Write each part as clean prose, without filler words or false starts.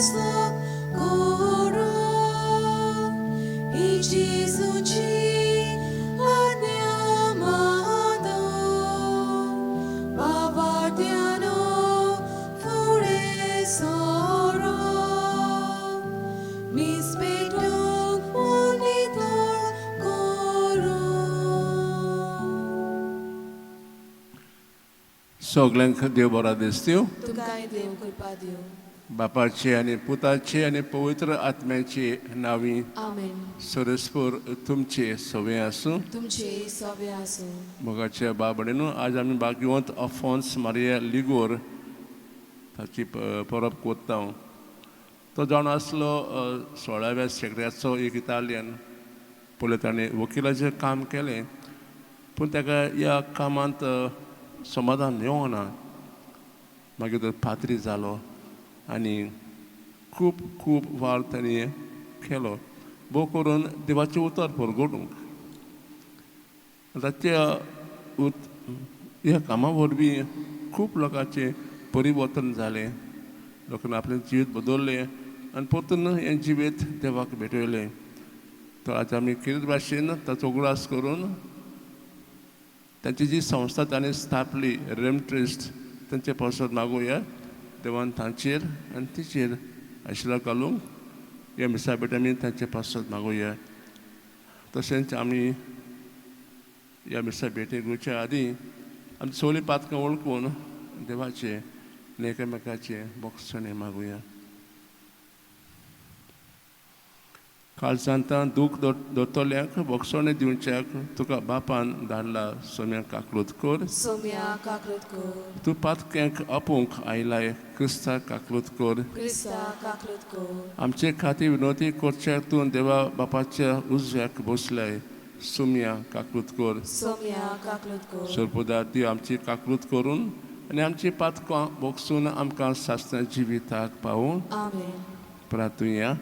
पासत करा ही जेजूची आज्ञा माना बाबार्त्यानो फुडें सरा मीस पेटोवंक मन नितळ करा. सगल्यांक देव बरो दिसत्यो. तुमकांय देव कृपा दिवं. बापाचे आनी पुताचे आनी पवित्र आत्म्याचे नांवी. आमेन. सरस्पर तुमचे सवे आसूं. तुमचे सवे आसूं. मोगाच्या बाबडेनू, आज आमी भाग्यवंत अफोन्स मारिया लिगोर ताची परब कोत्ता. तो जावन आसलो 16व्या शेंकड्याचो एक इतालियन. पयलें ताणें वकिलाचें काम केलें, पूण ताका ह्या कामांत समाधान मेळोंक ना. मागीर तो पाद्री जालो आनी खूब खूब वावर ताणें केलो, भोव करून देवाचें उतर परगटूंक. ताच्या ह्या कामा वरवीं खूब लोकांचें परिवर्तन जालें. लोकांनी आपलें जिवीत बदललें आनी परतून हें जिवीत देवाक भेटयलें. तर आज आमी कितें भाशेन ताचो उगडास करून तांची जी संस्था ताणें स्थापली रेमट्रिस्ट तांचे पासत मागुया. देवान तांचेर आनी तिचेर आशिर्वाद घालूंक ह्या मिसा भेट आमी तांचे पासत मागुया. तशेंच आमी ह्या मिसा भेटेक वचच्या आदीं आमी सगळीं पातकां वळखून देवाचें आनी एकामेकाचें बोगसणें मागुया. काळजांत दूख दोतोल्यांक बोगसणें दिवच्याक तुका बापान धाडला. सोम्या काकलूत कर. सोम्या काकलूत कर. तूं पातक्यांक आपोवंक आयलाय. क्रिस्ता काकलूत कर. क्रिस्ता काकलूत कर. आमचे खातीर विनोती करच्याक तूं देवा बापाच्या उजव्याक बसलाय. सोम्या काकलूत कर. सोम्या काकलूत कर. सरपोदा ती आमची काकलूत करून आनी आमची पातकां बोगसून आमकां सासणा जिविताक पावूं. आमेन. प्रार्थुया.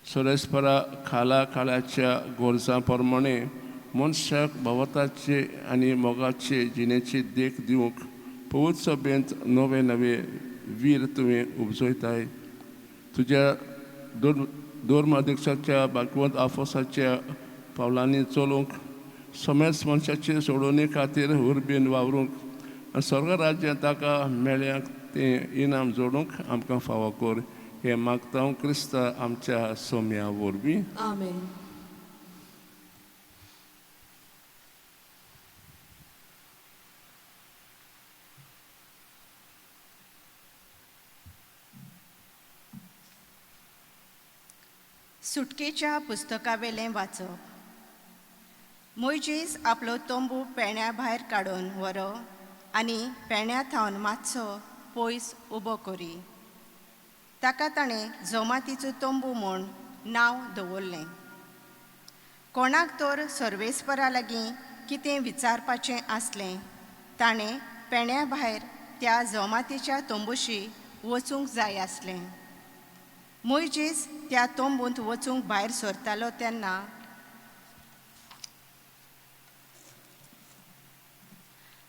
सोरेस्परा खाला काळाच्या गरजां प्रमाणे मनशाक भवताचे आनी मोगाचे जिणेची देख दिवंक पवित्र सभेंत नवे नवे वीर तुवें उपजयताय. तुज्या धर्माध्यक्षाच्या भागवत आफोसाच्या पावलांनी चलूंक, समेस्त मनशाचे सोडोवणे खातीर उर्बेन वावरूंक आनी स्वर्ग राज्यांत ताका मेळ्यांक तें इनाम जोडूंक आमकां फावो कर. हें मागता हांव क्रिस्ता आमच्या सोम्या वरवीं. आमेन. सुटकेच्या पुस्तकावेलें वाचप. मोयजेस आपलो तंबू पेण्या भायर काडून व्हरो आनी पेण्या थावन मातसो पयस उबो करी. ताका ताणें जमातीचो तंबू म्हूण नांव दवरलें. कोणाक तर सर्वेस्परा लागीं कितें विचारपाचें आसलें ताणें पेण्या भायर त्या जमातीच्या तंबूशी वचूंक जाय आसलें. मोयजेस त्या तंबूंत वचूंक भायर सरतालो तेन्ना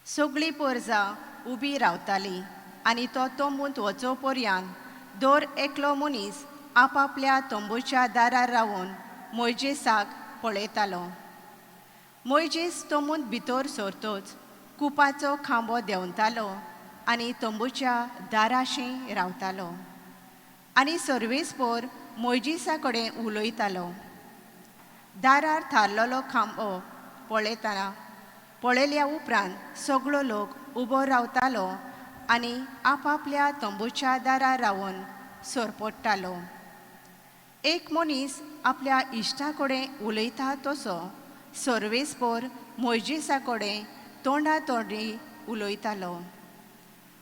सगळी परजा उबी रावताली आनी तो तंबूंत वचो पर्यंत दर एकलो मनीस आपापल्या तंबूच्या दारार रावन मोयजेसाक पळयतालो. मोयजेस तंबूंत भितर सरतोच कुपाचो खांबो देंवतालो आनी तंबूच्या दाराशी रावतालो आनी सर्वेस्पोर मोयजेसा कडेन उलयतालो. दारार थारलेलो खांबो पळयल्या उपरांत सगळो लोक उबो रावतालो आनी आपापल्या तंबूच्या दारार रावन सरपडटालो. एक मनीस आपल्या इश्टा कडेन उलयता तसो सर्वेस्पोर मोयजेसा कडेन तोंडा तोंडी उलयतालो.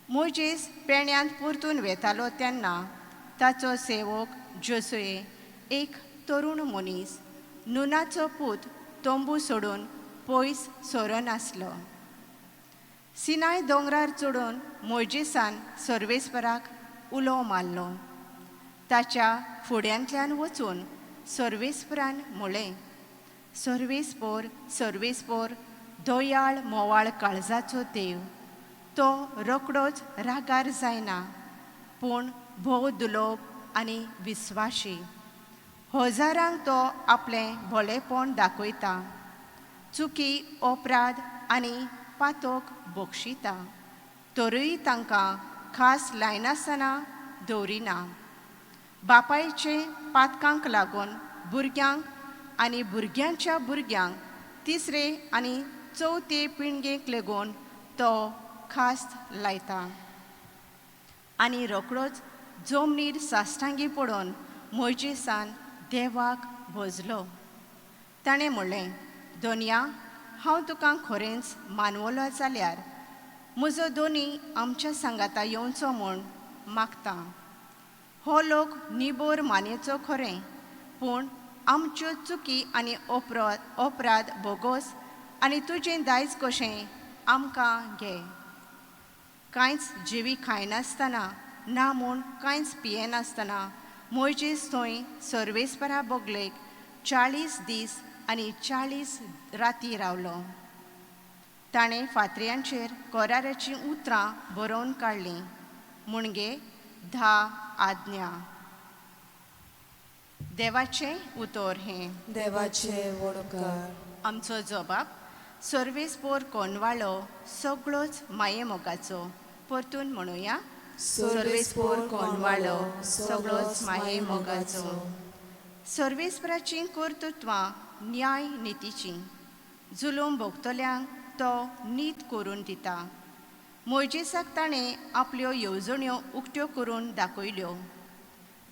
मोयजेस पेण्यांत परतून वेतालो तेन्ना ताचो सेवक जोसुये एक तरूण मनीस नुनाचो पूत तंबू सोडून पयस सरनासलो. सिनाय दोंगरार चडून मोयजेसान सर्वेस्पराक उलो मारलो. ताच्या फुड्यांतल्यान वचून सर्वेस्परान म्हळें, सर्वेस्पोर सर्वेस्पोर दयाळ मोवाळ काळजाचो देव, तो रोकडोच रागार जायना, पूण भोव दुलोब आनी विस्वाशी. हजारांक तो आपलें भोलेपण दाखयता, चुकी अपराध आनी पातोक बक्षिता, तरूय तांकां खास लायनासतना दवरिना. बापायचे पातकांक लागून भुरग्यांक आनी भुरग्यांच्या भुरग्यांक तिसरे आनी चवथे पिणगेक लेगून तो खास लायता. आनी रोकडोच जमनीर साश्टांगी पडून मोयजेसान देवाक भजलो. ताणें म्हणलें, दोनया, हांव तुका खरेंच मानवलो जाल्यार म्हजो दोनी आमच्या सांगाता येवचो म्हूण मागता. हो लोक निबोर मानयेचो खरें, पूण आमच्यो चुकी आनी अपराध बोगोस आनी तुजें दायज कशें आमकां घे. कांयच जिवी खायनासतना ना म्हूण कांयच पियेनासतना मोयजेस थंय सर्वेस्परा बगलेक 40 दीस आनी 40 राती रावलो. ताणें फातऱ्यांचेर कराराचीं उतरां बरोवन काडलीं, म्हणजे 10 आज्ञा. देवाचें उतर हें. देवाचे वडकार. आमचो जबाब सर्वेस्पोर कोनवाळो सगळोच मायेमोगाचो. परतून म्हणुया, सर्वेस्पोर कोनवाळो सगळोच मायेमोगाचो. सर्वेस्पराचीं कर्तृत्वां न्याय नितीचीं, जुलूम भोगतल्यांक तो नीत करून दिता. मोयजेसाक ताणें आपल्यो येवजण्यो उक्त्यो करून दाखयल्यो.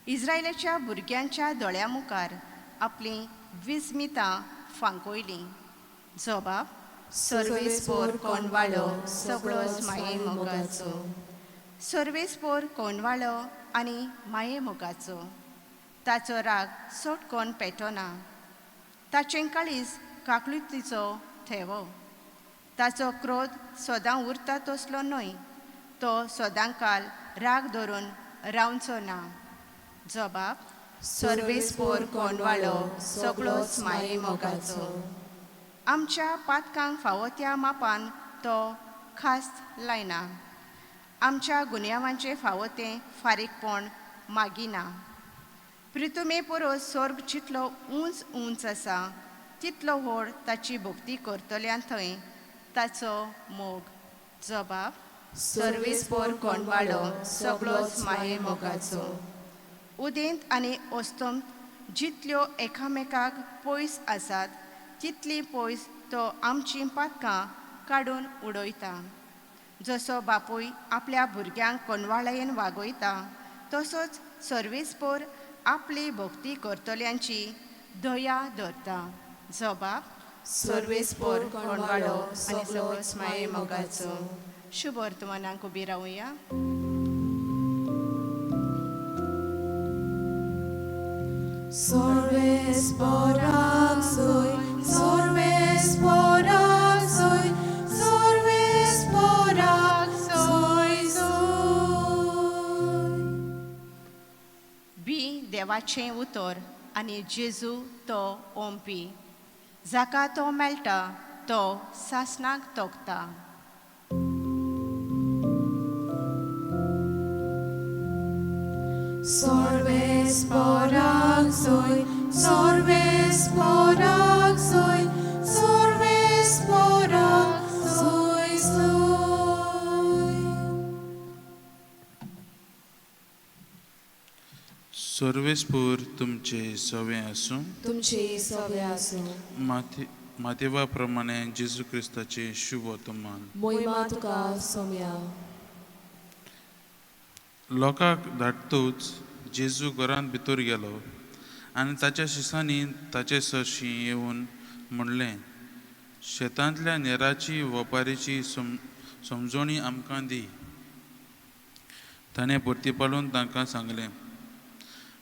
इस्रायलाच्या भुरग्यांच्या दोळ्या मुखार आपलीं विस्मितां फांकयलीं. जबाब सर्वेस्पोर कोनवाळो सगळोच मायेमोगाचो. सर्वेस्पोर कोनवाळो आनी मायेमोगाचो. ताचो राग सोटकोन पेटना, ताचें काळीज काकळुतीचो थेवो. ताचो क्रोध सदां उरता तसलो न्हय, तो सदांकाल राग धरून रावचो ना. जबाब सर्वेस्पोर कोनवाळो सगळोच मायेमोगाचो. आमच्या पातकांक फावो त्या मापान तो खास लायना, आमच्या गुन्यांवांचें फावो तें फारीकपण मागिना. प्रितुमे परस स्वर्ग जितलो उंच उंच आसा तितलो व्हड ताची भक्ती करतल्यां थंय ताचो मोग. जबाब सर्वेस्पोर कोनवाळो सगळोच मायेमोगाचो. उदेंत आनी अस्तंत जितल्यो एकामेकाक पयस आसात तितली पयस तो आमचीं पातकां काडून उडयता. जसो बापूय आपल्या भुरग्यांक कोनवाळायेन वागयता तसोच सर्वेस्पोर आपली भक्ती करतल्यांची दया धरता. जबाब सर्वेस्पोर कोनवाळो आनी सगळोच मायेमोगाचो. शुभ वर्तमानाक उबी रावया. सर्वेस्पोराक सोय, सर्वेस्पोराक सोय, सर्वेस्पोराक सोय सोय. बी देवाचें उतर आनी जेजू तो ओंपी, जाका तो मेळटा तो सासणाक तोखता. सर्वेस्पोराक सोय, सर्वेस्पोराक सोय, सर्वेस्पोराक सोय सोय. सर्वेस्पोर तुमचे सवे आसूं. तुमचे सवे आसूं. मातेवा प्रमाणे जेजू क्रिस्ताचे शुभ वर्तमान. मोहिमा तुका सोम्या. लोकांक धाडटूच जेजू घरांत भितर गेलो आनी ताच्या शिसांनी ताचे सरशीं येवन म्हणलें, शेतांतल्या नेराची वपारीची समजणी आमकां दी. ताणें परतीपालून तांकां सांगलें,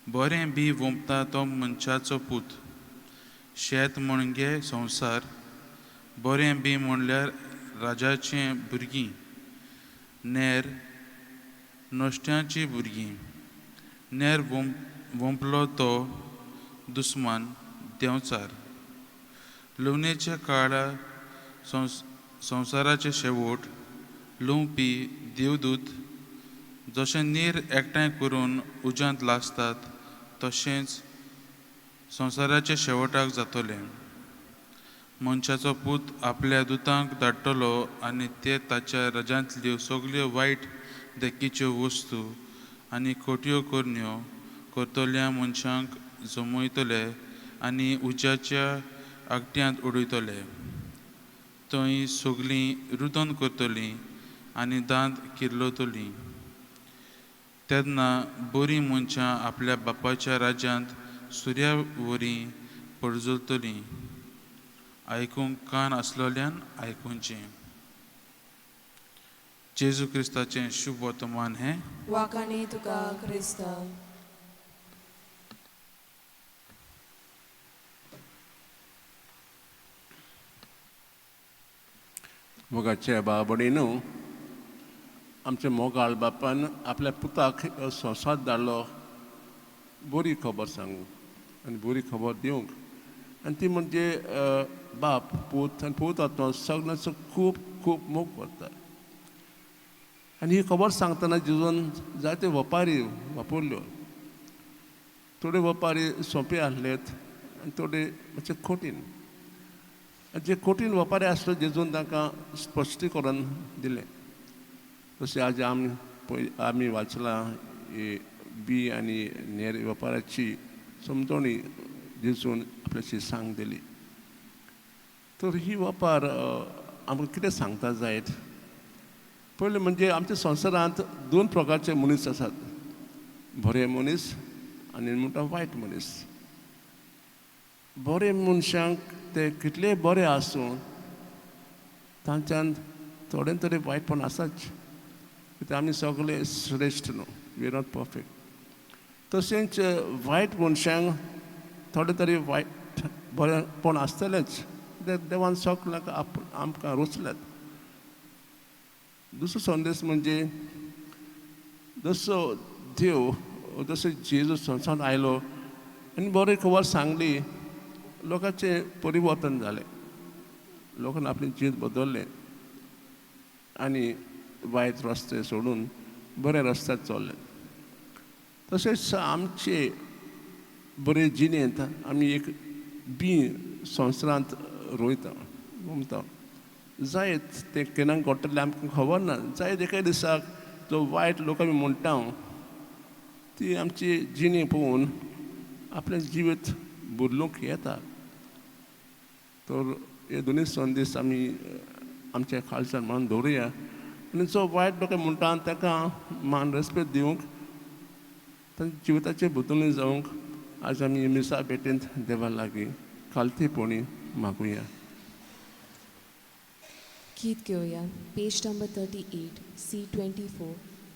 बरें बी वोंपता तो मनशाचो पूत. शेत म्हणजे संवसार, बरें बी म्हणल्यार राजाचें भुरगीं, नेर नश्ट्याचीं भुरगीं. नेर वोंपलो तो दुस्मान देंवचार. लुवणेच्या काळार संवसाराचे शेवट लुवपी देवदूत जशें नीर एकठांय करून उज्यांत लासतात तशेंच संवसाराच्या शेवटाक जातलें. मनशाचो पूत आपल्या दुतांक धाडटलो आनी ते ताच्या राज्यांतल्यो सगल्यो वायट देखीच्यो वस्तू आनी खोट्यो करण्यो करतल्या मनशांक जमयतले आनी उज्याच्या आगट्यांत उडयतले. थंय सगलीं रुदन करतलीं आनी दांत किर्लतलीं. तेन्ना बरीं मनशां आपल्या बापाच्या राज्यांत सुर्या वरी परजळटलीं. आयकूंक कान आसलोल्यान आयकुचें. जेजू क्रिस्ताचें शुभ वर्तमान हें. वाखाणी तुका क्रिस्ता. मोगाचे बाबडीनू, आमच्या मोगाळ बापान आपल्या पुताक संवसार धाडलो बरी खबर सांगूंक आनी बरी खबर दिवंक. आनी ती म्हणजे बाप, पूत आनी पूत आत्मा सगळ्यांचो खूब खूब मोग करता. आनी ही खबर सांगतना जेजून जायते वपारी वापरल्यो. थोडे वपारी सोंपे आसलेत आनी थोडे मातशे कठीण. आनी जे कठीण वपारी आसले जेजून तांकां स्पश्टीकरण दिलें. तशें आज आमी पळय आमी वाचलां ही बी आनी नेर वेपाराची समजवणी जेजून आपल्याची सांग दिली. तर ही वेपार आमकां कितें सांगता जायत? पयलें म्हणजे आमच्या संवसारांत दोन प्रकारचे मनीस आसात, बरे मनीस आनी म्हणटा वायट मनीस. बरे मनशांक ते कितलेय बरे आसूं तांच्यान थोडे तरी वायटपण आसाच, कित्याक आमी सगळे श्रेश्ठ न्हू, we are not perfect. तशेंच वायट मनशांक थोडे तरी वायट बरेंपण आसतलेंच, कित्याक देवान सगळ्यांक आमकां रचल्यात. दुसरो संदेश म्हणजे जसो देव जसो जेजू संवसारांत आयलो आनी बरी खबर सांगली, लोकांचें परिवर्तन जालें, लोकांनी आपलें जिवीत बदल्लें आनी वायट रस्ते सोडून बऱ्या रस्त्यार चल्ले. तशेंच आमचे बरे जिणेंत आमी एक बी संवसारांत रोयता, रोमता. जायत तें केन्ना घडटलें आमकां खबर ना. जायत एका दिसाक जो वायट लोक आमी म्हणटा ती आमची जिणी पळोवन आपलें जिवीत बदलूंक येता. तर हे दोनूय संदेश आमी आमच्या खालच्यान मान दवरुया आनी जो वायट लोक म्हणटा ताका मान रेस्पेद दिवंक, तांच्या जिविताचें बदलून जावंक आज आमी मिसा भेटेंत देवा लागीं खालतीपणी मागुया. गीत घेवया पेज नंबर 38 C24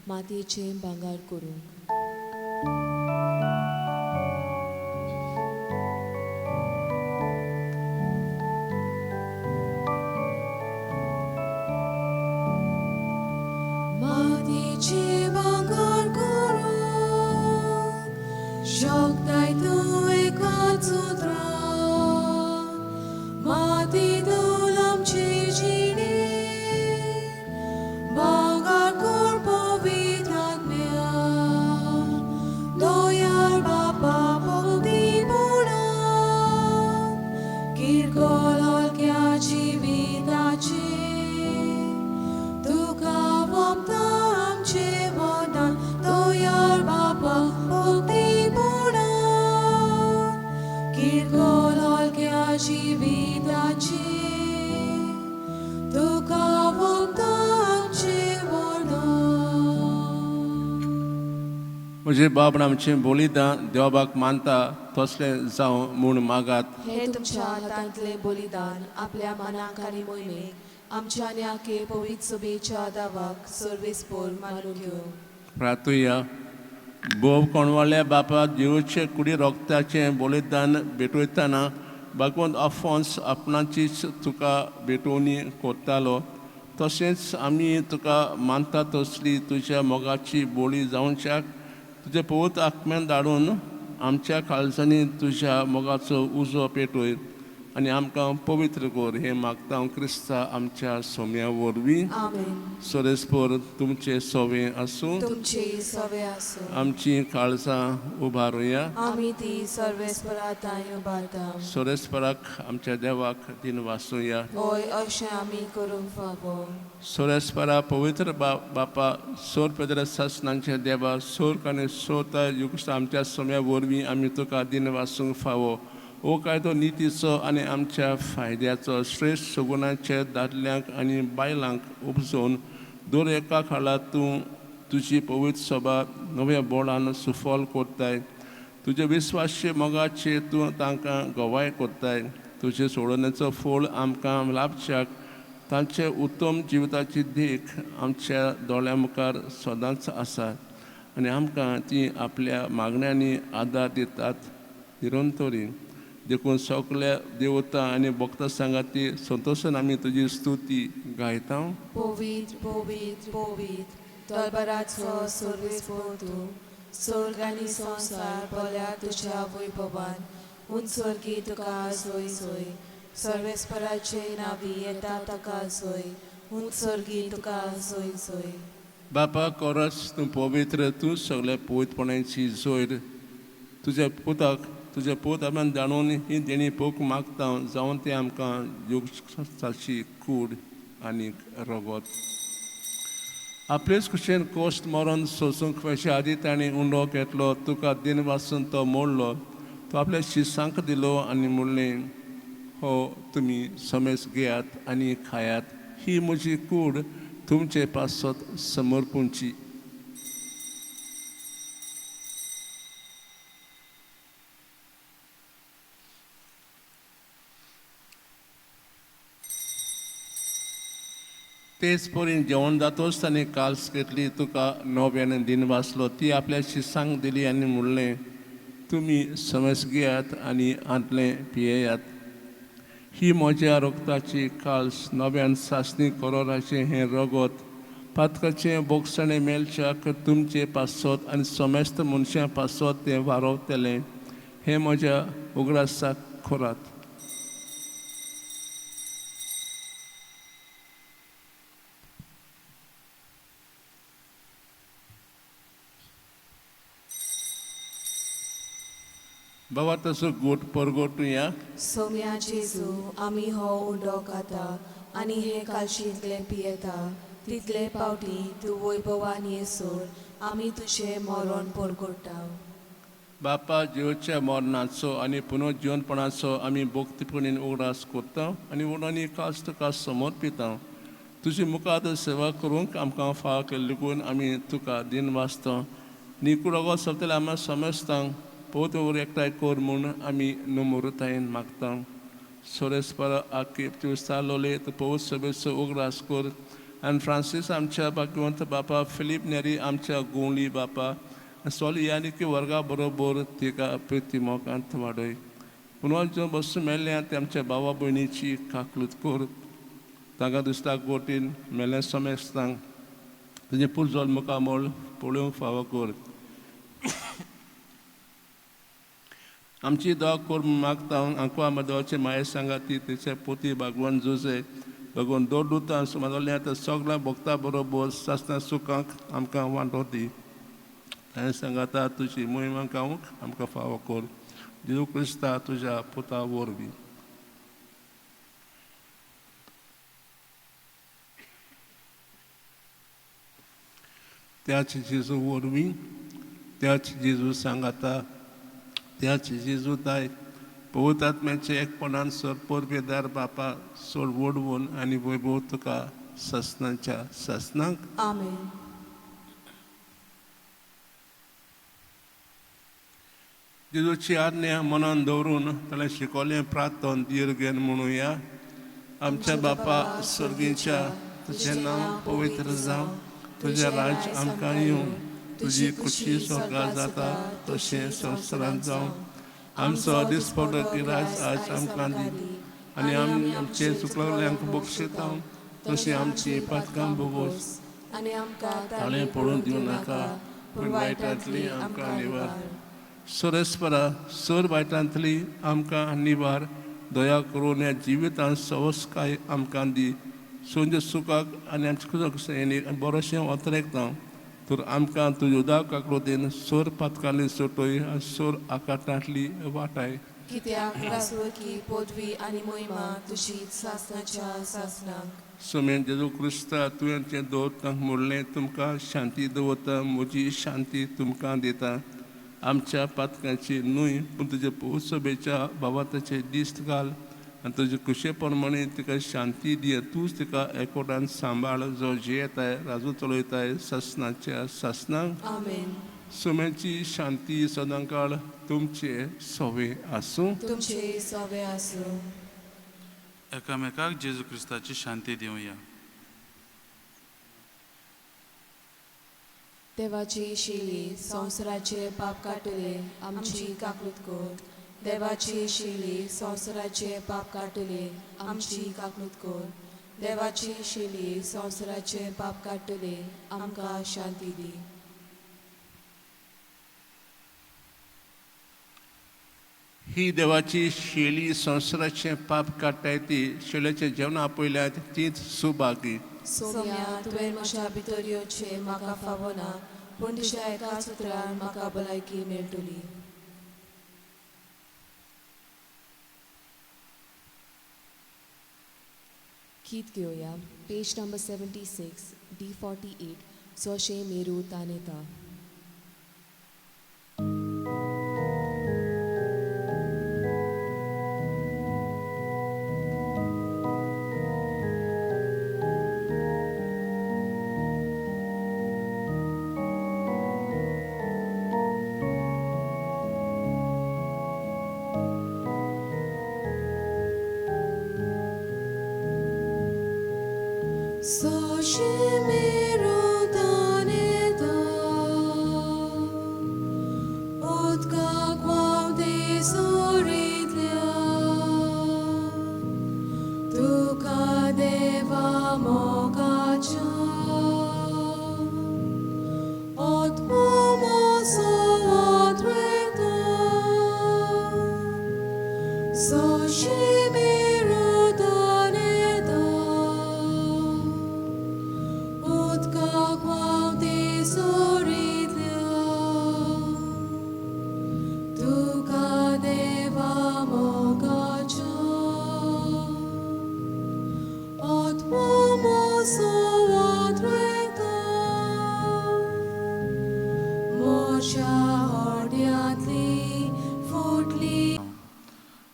मातयेचें भांगर करूंक. मातयेचें भांगर करूंक शकताय तूं एकाच उतरान, माती धूल आमची जिणी भांगर कर पवित्र आत्म्यान, दोयार बापा भक्तीपणान किरकोळ हलक्या जिविताचें तुका वमता आमचें वरदान, दोयार बापा भक्तीपणान किरकोळ हलक्या जिविताचें तुका वमता आमचें वरदान. म्हजे बाब आमचें बलिदान देवबाक मानता तसलें जावं म्हूण मागात. हे तुमच्या हातांतलें बलिदान आपल्या मनाक आनी मोहिमेक आमच्या न्याके पवित्र सभेच्या दावाक सर्वेस्पोर मानून घेवं. प्रार्थुया. भोव कोणवाल्या बापा जिवचे कुडी रोगताचें बलिदान भेटयतना भगवंत अफोन्स आपणाचीच तुका भेटवणी करतालो, तशेंच आमी तुका मानता तसली तुज्या मोगाची बोली जावच्याक तुजे पवित्र आत्म्यान धाडून आमच्या काळजांनी तुज्या मोगाचो उजो पेटय. आनी आमकां पवित्र कर हें मागता हांव क्रिस्ता आमच्या सोम्या वरवीं. आमेन. सोरेस्पोर तुमचें सोवें आसूं. तुमचे सवे आसूं. आमची काळजां उबारुया. आमी ती सर्वेस्परा तांय उबारता. सोरेस्पराक आमच्या देवाक दिन वासुया. होय, अशें आमी करूंक फावो. सोरेस्परा पवित्र बापा सोर पेद्र सासनांच्या देवा सोर आनी सोता युगस्त आमच्या सोम्या वरवीं आमी तुका दिन वासूंक फावो. हो कायदो नितीचो आनी आमच्या फायद्याचो श्रेश्ठ सगुणाचे दादल्यांक आनी बायलांक उपजोवन दर एका खाला तूं तुजी पवित्र सभा नव्या बोळान सुफल करताय. तुजे विस्वासचे मोगाचे तूं तांकां गवाय करताय. तुजे सोडण्याचो फळ आमकां लाभच्याक तांचे उत्तम जिविताची देख आमच्या दोळ्यां मुखार सदांच आसा आनी आमकां ती आपल्या मागण्यांनी आदार दितात निरंतरी. देखून सगल्या देवता आनी भक्ता सांगाती संतोशान आमी तुजी स्तुती गायता. पवित्र पवित्र पवित्र तलबराचो सर्वेस्पर तूं, स्वर्ग आनी संवसार भरल्या तुज्या वैभवान. उंचवर्गी तुका सोय सोय, सर्वेस्पराचे नावी येता ताका सोय, उंचवर्गी तुका सोय सोय. बापा कोरस तूं पवित्र, तूं सगल्या पवित्रपणाची जोयर. तुज्या पुताक तुज्या पूत आमी जाणून ही देणी पोक मागता जावन तें आमकां युगसाची कूड आनी रगत. आपलेच कुशेन कोश्ट मरण सोसूंक वयचे आदी ताणें उंडो घेतलो, तुका दिन वासून तो मोडलो, तो आपल्या शिसांक दिलो आनी म्हणलें, हो तुमी समेज घेयात आनी खायात, ही म्हजी कूड तुमचे पासत समर्पूंची. तेच परी जेवण जातोच ताणें काल्स घेतली, तुका नव्यान दिन वाचलो, ती आपल्या शिसांक दिली आनी म्हणलें, तुमी समज घेयात आनी आंतलें पियेयात, ही म्हज्या रगताची काल्स नव्यान सासणी करोराचें हें रगत पातकाचें बोगसणें मेळच्याक तुमचे पासत आनी समेस्त मनशां पासत तें वारवतलें, हें म्हज्या उगडासाक करात. बाबा तसो गोट परगोटुया. सोम्या जेजू, आमी हो उंडो खाता आनी हे कालशींतले पियेता तितले पावटी तूं वैभवान येसर आमी तुजें मरण परगोटा. बापा जिवच्या मरणाचो आनी पुनर्जिवनपणाचो आमी भक्तीपणीन उगडास करता आनी उडानी कास तुका समर्पिता. तुजी मुखार सेवा करूंक आमकां फाव केल्ली देखून आमी तुका दिन वाचता. निकुडगो सोंपतले आमी समजता पवित्र एकठांय कर म्हूण आमी नम्रतायेन मागता. सोरेस्पर आके चालोले तो पवित्र सभेचो उगडास कर आनी फ्रांसीस आमच्या भाग्यवंत बापा, फिलीप नेरी आमच्या गोंवली बापा, सोली यानिकी वर्गा बरोबर तिका प्रिती मोगांत वाडय. पुनर्जन्म बसून मेल्ल्या ते आमच्या भावा भयणीची काकलूत कर, तांकां दुसऱ्या गोटीन मेल्ल्या समेस्तांक तुजें पुर्जोल मुखामळ पळोवंक फावो कर. आमची दवा कर मागता आंकवा मदवाचे माये सांगाती तेचे पोती भगवान जुजे भगवान दोर दुतां सुमारल्या तर सगळ्या भोगता बरोबर सासना सुखांक आमकां वांटो दी. ताणें सांगाता तुजी मोहिमा गावंक आमकां फावो कर. जेजू क्रिस्ता तुज्या पुता वरवीं. त्याच जेजू वरवीं, त्याच जेजू सांगाता, त्याच जेजू ताय पवित्र आत्म्याचे एकपणान सर पोरबेदार बापा सोड वडवून आनी वैभव तुका ससनाच्या ससनाक. आमेन. जेजूची आज्ञा मनान दवरून ताणें शिकवलें प्रार्थन दीर्घेन म्हणुया. आमच्या बापा सर्गीच्या, तुजें नांव पवित्र जावं, तुजें राज्य आमकां येवं, तुजी खुशी स्वर्गार जाता तशें संवसारांत जावं. आमचो दिसपडो गिराज आज आमकां दी आनी आमी आमचे चुकलल्यांक बक्षिता तशें आमची पातकां भोगोस आनी आमकां ताळें पडून दिवं नाका, पूण वायटांतली आमकां निवार. सोरेस्परा सोर वायटांतली आमकां निवार, दया करून ह्या जिवितांत सवसकाय आमकां दी. सुंद सुखाक आनी आमच्या बरोशें वतरेकता तर आमकां तुज्या उदक आकृतीन सोर पातकांनी सोटय आनी सोर आकाटांतली वाटाय. कित्याक रासवकी पदवी आनी मोहिमा तुजी सासनाच्या सासनाक. सोमेन जेजू क्रिस्ता तुवें तें दवरतांक म्हणलें तुमकां शांती दवरता, म्हजी शांती तुमकां दिता. आमच्या पातकांची न्हय पूण तुजे पोसोबेच्या बाबाताचे दीस घाल आनी तुजे कुशे प्रमाणे तिका शांती दी. तूंच तिका एकवटान सांबाळ जो जियेताय राजू चलयताय सासनाच्या सासनाक. आमेन. सोम्याची शांती सदांकाळ तुमचे सोवे आसूं. तुमचे सोवे आसूं. एकामेकाक जेजू क्रिस्ताची शांती दिवया. देवाची शिली संवसाराचे पाप काडटले आमची काकूत कर. देवाची शिली संवसाराचे पाप काडटले आमची काकूत कर. देवाची शिली संवसाराचे पाप काडटले आमकां शांती दी. ही देवाची शेली संवसाराचें पाप काडटाय ती शेल्याचें जेवण आपयल्यात तीच सुभागी. सोम्या तुवें म्हज्या भितर येवचें म्हाका फावना, पूण तुज्या एका सुत्रान म्हाका भलायकी मेळटली. गीत घेवया पेज नंबर 76 D48 जोशे मेरू तानेता.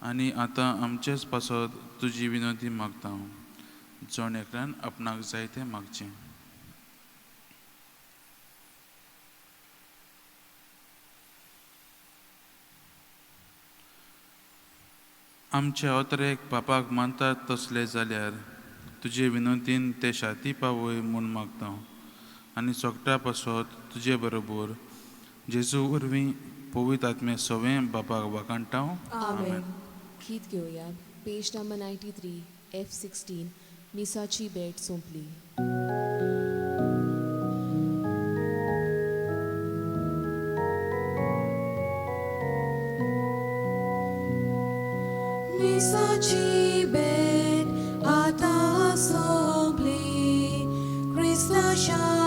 आनी आतां आमचेच पासत तुजी विनंती मागता हांव, जण एकल्यान आपणाक जाय तें मागचें. आमचे अत्रेक पापाक मानतात तसले जाल्यार तुजे विनंतीन ते शांती पावय म्हूण मागता आनी सोगटा पासत तुजे बरोबर जेजू वरवीं पवित्र आत्मे सवें बापाक वाखाणटा. आमेन. गीत घेवया पेज नंबर 93 F16 मिसाची भेट सोंपली. मिसाची भेट आतां सोंपली, क्रिस्ताच्या